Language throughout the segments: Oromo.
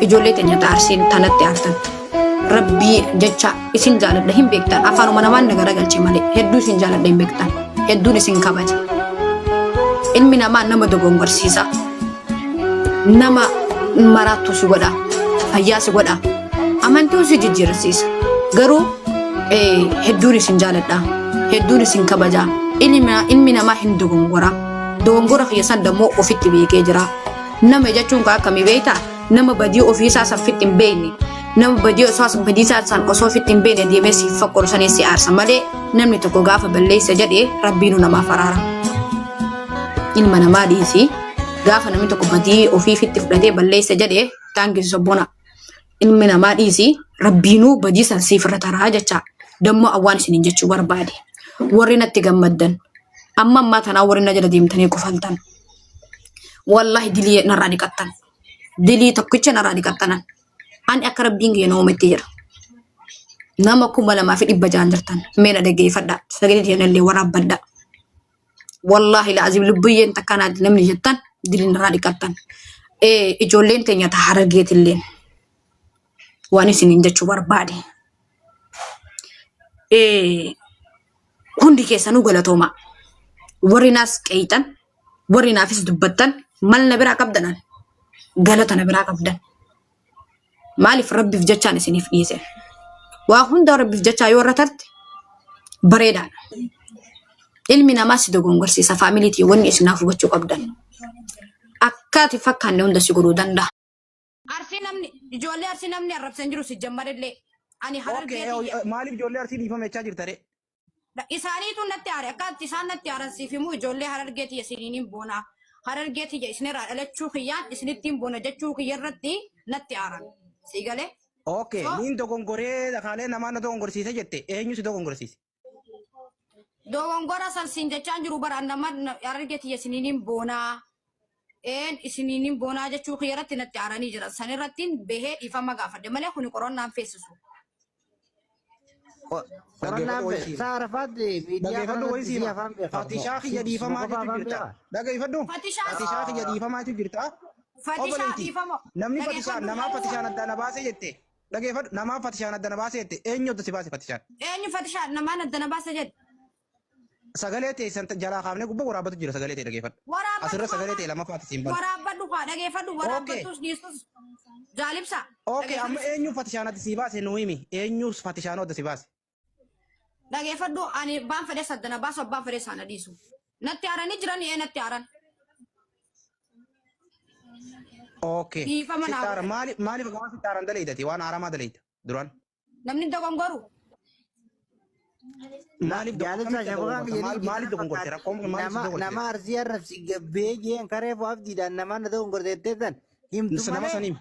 Ijoollee teenya ta Arsiin tanatti aartan. Rabbii jecha isin jaaladha hin beektan. Afaanuma namaan na garagalche malee hedduu isin jaaladha hin beektan. Hedduun isin kabaja. Ilmi namaa nama dogongorsiisa. Nama maraattuu si godha. Fayyaa si godha. Amantuu si jijjiirsiisa. Garuu hedduun isin jaaladha. Hedduun isin kabaja. Ilmi namaa hin dogongora. Dogongora kiyya san dammoo ofitti beekee jira. Nama jechuun kan akkamii beektaa? Nama badii ofiisaa san ofitti hin beekne. Nama badii osoo badii isaa san osoo ofitti hin beekne deemee siif faqqoru sanii si aarsa malee namni tokko gaafa balleessa jedhee rabbiinu namaaf araara. Ilma namaa dhiisii gaafa namni tokko badii ofii ofitti fudhatee balleessa jedhee taankisu sabbona. Ilmi namaa dhiisii rabbiinuu badii san siif irra taraa jecha dammoo awwaan isiniin jechuu barbaade. Warri natti gammaddan amma ammaa tanaa warri na jala deemtanii kofaltan. Wallahi dilii narraa dhiqattan. Dilii tokkicha narraa dhiqattanan. Ani akka rabbiin kiyya na uumetti jira. Nama 2600 jirtan. Mee na dhaggeeffadha. Sagalee tiyyanallee waraabbadha. Wallaahi la'aziim lubbuyyeen takka naatti namni jettan dilii narraa dhiqattan. Ijoolleen teenya ta harargeetilleen waan isiniin jechuu barbaade. Hundi keessanuu galatoomaa. Warri naas qeeyxan, warri naafis dubbattan mal na biraa qabdanan galata na biraa qabdan. Maaliif rabbiif jechaan isiniif dhiise? Waa hunda rabbiif jechaa yoo irra tarte bareedaadha. Ilmi namaa si dogongorsiisa faamiliitii wanni isinaaf hubachuu qabdan. Akka ati fakkaanne hunda si godhuu danda'a. Arsii namni ijoollee arsii namni arrabsan jiru si jammarillee ani Okay, harargee tiyya. maaliif ijoollee arsii dhiifama jechaa jirta ree? Isaaniitu natti aare akka itti isaan natti aaran siif himuu ijoollee harargee tiyya isiniin boona. Harargee tiyya isinirraa dhalachuu kiyyaan isinittiin boona jechuu kiyya irratti natti aaran. Sii galee? Okay, So niin dogongoree lakaalee namaa na dogongorsiise jette eenyu si dogongorsiise? Dogongora san siin jechaan jiru bara nama harargee tiyya isiniin boonaa. Een isiniin boonaa jechuu kiyya irratti natti aaranii jiran. San irratti bahee dhiifama gaafadhe malee kuni qorannaan feesisu. Qorannaan Dhaggeeffadhu wayii fe siima. isaa Arafaatti miidiyaa Dhaggeeffadhu wayii kanarratti sii siima. afaan beekaa moo Fatishaa kiyya si suma dhiifamaa qofa jechu afaan jirta. beekaa? Dhaggeeffadhu. Fatishaa Fatishaa kiyya dhiifamaa jechu jirta. Fatishaa Obboleetti. dhiifama Namni fatishaan dhageeffadhu namaa fatishaan jaalisa. adda na baasee jette. Dhaggeeffadhu namaa fatishaan adda na baasee jette. Eenyu adda si baase fatishaan? Eenyu fatishaa namaan adda na baasa jedhe. Sagalee teessan jalaa kaafnee gubbaa waraabbatu jira sagalee ta'e dhageeffadhu. Waraabbadhu Asirra sagalee haa ta'e lammaffaatti siin bana. waraabadhu haa dhageeffadhu Okay. waraabbattus dhiistus jaalibsa Okay, amma dhageeffadhu. eenyu fatishaan adda si baase nu himi. Eenyu fatishaan adda si baase? Dhageeffadhu ani baan fedhe saddana baasu abbaan fedhe sana dhiisu. Natti aaranii jiran ee natti aaran. Okay. Dhiifama naa Sitti aara godhan. maaliif maaliif waan sitti aaran daleeydati waan aaramaa daleeyda duraan. Namni dogongoru. Maaliif Jaalibsaa akkamitti shabakaan dogongorta? biyya Maal maaliif dogongorte? Rakkoon kun maaliif si nama dogongorte? nama arsii arrabsi gabbee jeen karee abdiidhaan namaan na dogongorte jettee san himtu Nama malee saniif.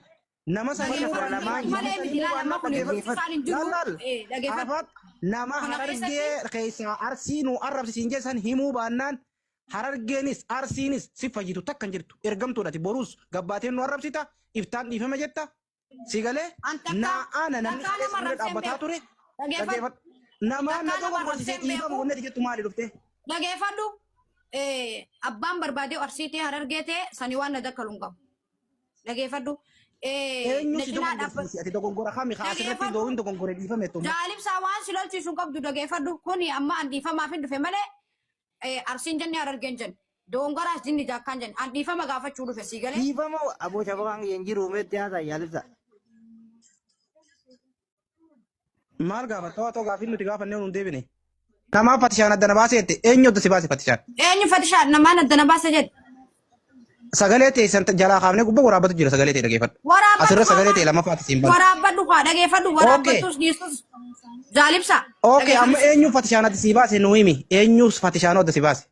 Nama saniif Ummata waan lamaan nama Malee saniif miti waan laala amma kun dhaggeeffadhu. isaan hin jiru. Laal laal. Eh, Dhageeffadhu. Arafaat nama Kana harargee keessatti keessaa arsii nu arrabsisiin jeessan himuu baannaan harargeenis arsiinis si fayyitu takka hin jirtu. Ergamtuudhati boruus gabbaateen nu arrabsita iftaan dhiifama jetta Si galee An takka naa ana namni takkaa kaleessa nama bira arrabsee hin dhaabbataa beeku. ture. Dhageeffadhu. Dhageeffadhu. Namaa na Takkaa nama dogoggorsiisee arrabsee hin dhiifama beeku. wanni ati jettu maali dhuftee? Dhageeffadhu. Eh, abbaan barbaadee arsii ta'e harargee ta'e sanii waan na dakkalu hin qabu. Dhageeffadhu. Eh, Eenyu na si cinaa dhaabbadhu. dogoggorsiise? Ati dogoggora kami haa asirratti Dhageeffadhu. doohin dogoggore dhiifame jettu. Jaalibsaa waan si lolchiisu hin qabdu dhageeffadhu. Kuni amma an dhiifamaaf hin dhufe malee Arsiin jenne Harargeen jenne. Dogongoraas jinni jaakkaan jenne. An dhiifama gaafachuu dhufe sii galee. Dhiifama aboo shabakaan kiyya hin jiru meetti haasaa jaalibsaa. Maal gaafatta? Waa ta'u gaafiin nuti gaafannee nuun deebine. Namaa fatishaan adda na baase jette eenyu adda si baase fatishaan? Eenyu fatishaan namaan adda na baase jedhe. Sagalee teessan jalaa kaafnee gubbaa waraabbatu jira sagalee ta'e dhageeffadhu. Waraabbadhu Asirra sagalee haa ta'e lammaffaatti siin bana. waraabadhu haa dhageeffadhu Okay. waraabbattus dhiistus jaalibsa Okay, amma dhageeffadhu. eenyu fatishaan adda si baase nu himi. Eenyu fatishaan adda si baase?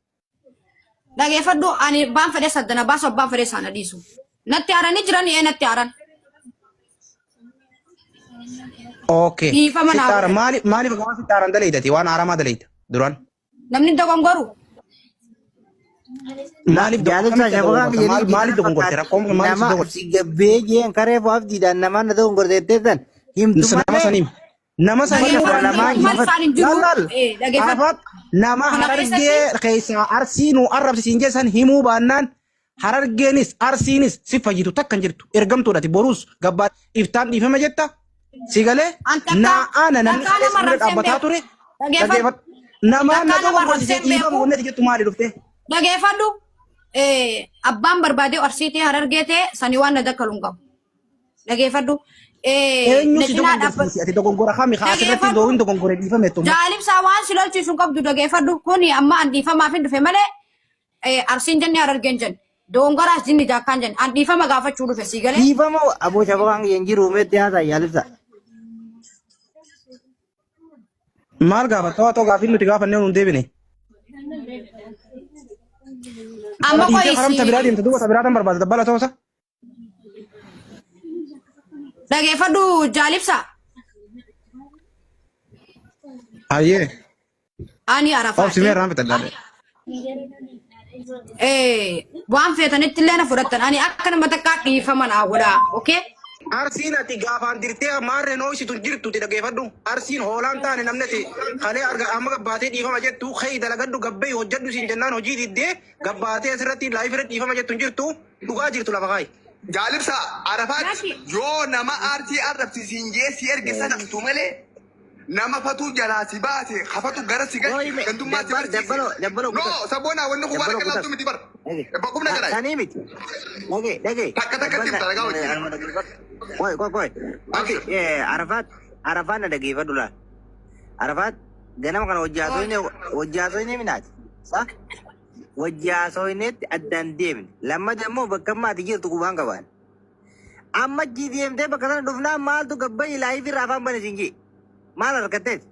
Dhageeffadhu ani baan fedhe saddana baasu abbaan fedhe sana dhiisu. Natti aaranii jiran ee natti aaran. Okay. Dhiifama naa Sitti aara godhan. maaliif maaliif waan sitti aaran daleeydati waan aaramaa daleeyda duraan. Namni dogongoru. Maaliif Jaalibsaa akkamitti shabakaan dogongorta? biyya Maal maaliif dogongorte? Rakkoon kun maaliif si nama dogongorte? si gabbee jeen karee abdiidhaan namaan na dogongorte jettee san himtu Nama malee saniif. Nama saniif ummata Dhageeffadhu lamaan maal dhiifama. isaan hin jiru. Laal laal. Eh, Dhageeffadhu. Arafaat nama Kana harargee keessatti keessaa arsii nu arrabsisiin jeessan himuu baannaan Harargeenis Arsiinis si fayyitu takka hin jirtu. Ergamtuudha ati boruus gabbaa iftaan dhiifama jetta. Si galee An takka naa ana namni takkaa kaleessa nama bira arrabsee hin dhaabbataa beeku. ture. Dhageeffadhu. Dhageeffadhu. Namaan na Takkaa nama dogoggorsiisee arrabsee hin dhiifama beeku. wanni ati jettu maali dhuftee? Dhageeffadhu. Abbaan barbaadee Arsii ta'e Harargee ta'e sanii waan na dakkalu hin qabu. Dhageeffadhu. Eenyu Na si cinaa dhaabbadhu. dogoggorsiise? Ati dogoggora kami haa asirratti Dhageeffadhu. doohin dogoggore dhiifame jettu. Jaalibsaa waan si lolchiisu hin qabdu dhageeffadhu. Kuni amma an dhiifamaaf hin dhufe malee Arsiin jenne Harargeen jenne. Dogongoraas jinni jaakkaan jenne. An dhiifama gaafachuu dhufe sii galee. Dhiifama aboo shabakaan kiyya hin jiru meetti haasaa yaalibsa. Maal gaafatta? Waa ta'u gaafiin nuti gaafannee nuun deebine. Amma Dhiisee karamta biraa qoyisi deemte duuba ta biraa tan barbaada dabbala ta'uusa. Dhageeffadhu jaalibsa. Ayyee. Ani Obsi mee Arafaati. irraan fixadhaa. Waan feetanitti illee na fudhattan. Ani akka nama takkaa dhiifama naa godhaa. Okay? Arsiin ati gaafaan dirtee maarreen hooysitu hin jirtu itti dhageeffadhu. Arsiin hoolaan taane namni ati kalee arga amma gabbaatee dhiifama jettu ka'ii dalagadhu gabbee hojjedhu siin jennaan hojii diddee gabbaatee asirratti laayif irra dhiifama jettu hin jirtu dhugaa jirtu lafa kaayi. Jaalibsa Arafaat Lakki. yoo nama aartii arrabsiisiin jee si erge sana himtu malee nama fatuu jalaa si baase hafatu gara si Qoy galche me gandummaa si dabbar barsiise. dabbalo dabbalo No kutas sabboonaa wanni kun waan dabbalo akka kutas. laaltu miti bar. Dhage. Bakkuma nagaraa. Sanii miti. Dhage dhage. Takka takkatti Dabbal himta dhagaa wajjin. anuma dhageeffadhu. Qoy qoy qoy. Abshir. Arafaat Arafaat na dhageeffadhu laal. Arafaat ganama kana wajji Qoy. haasofne wajji haasofne minaati. Sa wajji haasofnetti addaan deemne. Lammata immoo bakka amma ati jirtu qubaan qabaan. Amma achi deemtee bakka sana dhufnaan maaltu gabbayi laayif irraa afaan bane siin jee. Maal harkatteeti?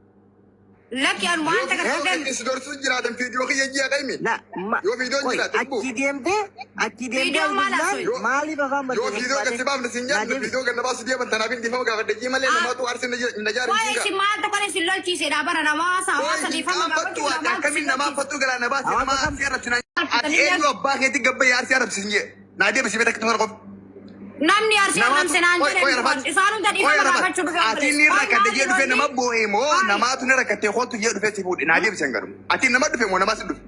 Lakki an Yoo waan takka viidiyoo dhageen inni si dorsisu jiraatan viidiyoo kiyya ji'a qaimi. Na ma Yoo viidiyoon qoy jiraate buu. achi deemtee achi deemtee viidiyoo as maal dhufnaan haasofne? Yoo maaliif afaan yoo bante viidiyoo baate gadi baafne siin naa jaallu deebisi. viidiyoo ganna baasu deeman tanaaf hin dhiifama gaafadhe jii malee namaatu aarsi na jaari Waa'ee siin gaa. isin maaltu kan isin lolchiise dha bara nama hawaasa Qoy hawaasa hin dhiifama qaanfattu gaafachuu ati maaltu akkamiin isin namaa lolchiise? fattuu galaa na baase Hawaasa nama kam arsii arrabsi naan ati Arrabsitanii eenyu abbaa keetti gabbayya arsii arrabsi siin jee. Naa deebisi beekta tokko qofa. Namni arsii Namaatu arrabse naan qoy jedhe qoy hin Arafaat dhufan. Isaan hunda qoy dhiifama Arafaat gaafachuu dhufe ati obboleessi. ni Qoy rakkate maali jee dhufe lolli? nama boo'e moo Qoy. namaatu ni rakkate kootu jee dhufe si fuudhe naa deebisi hangaru. Ati nama dhufe moo namaa si dhufe?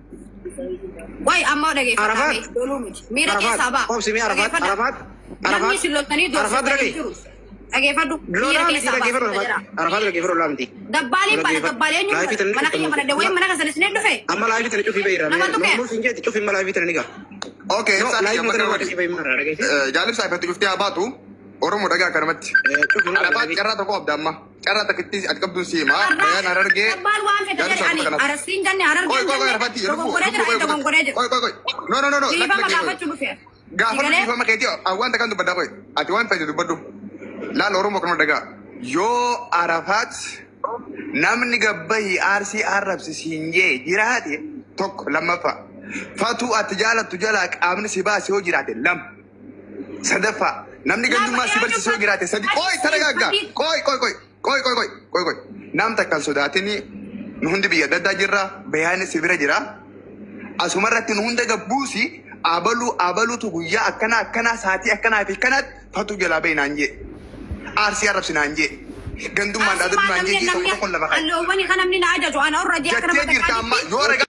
Qoy ammoo dhageeffadhaa Arafaat mee loluu miti. Miira Arafaat keessaa ba'a. obsi mee Arafaat Dhageeffadhaa. Arafaat Namni Arafaat isin loltanii Arafaat doorsiftan hin dhagee. jiru. Dhageeffadhu. Miira Lolaa miti keessaa ba'a. dhageeffadhu Sirra Arafaat jira. Arafaat dhageeffadhu lolaa miti. Dabbaaliin bana Dhageeffadhu. dabbaalee eenyuun Laayifii bana? tana ni Mana kiyya cufta banadhe wayii mana keessan isin dhufe? Amma laayifii tana cufii bahiira. Nama tuqe. Normal siin jeetti cufii amma laayifii tana ni gaha. Okay, No ibsaa kiyya laayifii bakka tana godhi. cufii bahiira dhageessi. Jaalibsaa ifatti cuftee haa baatu Oromoo dhagaa akkanumatti. Cufii Arafaat laayifii. carraa tokko qabda amma. Carraa takkittii ati qabduun si himaa. Carraa Bayaan harargee dabbaan waan fedhe jedhe jaalibsaa ani bakka kanaas. arasiin jenne Qoy harargeen qoy qoy jenne Arafaatti lubbuu dogongoree lubbuu jira qoy ani dogongoree jira. qoy qoy qoy. No no no no lakki Dhiifama lakki qoy. gaafachuu dhufe. Si Gaafa galee? dhiifama keetii waan takkaan dubbaddaa qoy. Ati waan fedhe dubbadhu. Laal Oromoo kanuma dhagaa. Yoo Arafaat namni gabbahi aarsii arrabsi siin jee jiraate tokko lammaffaa. Fatuu ati jaalattu jalaa qaamni si baase yoo jiraate lama. Sadaffaa namni Lama gandummaa si eenyu barsiise yoo jiraate sadi. Qoy ati taragaaggaa. fadii Qoy qoy qoy qoy qoy qoy qoy qoy. Nam takkan sodaatini nu hundi biyya adda addaa jirra bayaanni si bira jira. Asumarratti nu hunda gabbuusi abaluu abaluutu guyyaa akkanaa akkanaa saatii akkanaa fi akkanaatti fatuu jalaa bahi naan jee. Aarsii arrabsi naan jee. Gandummaan Arsii dhaadadhu maal naan jee namni jii tokko namni tokkoon lafa kaa'i. alloowwani kan namni na ajaju ana orra jee akka nama Jettee jirta amma takkaatitti yoo ragaa.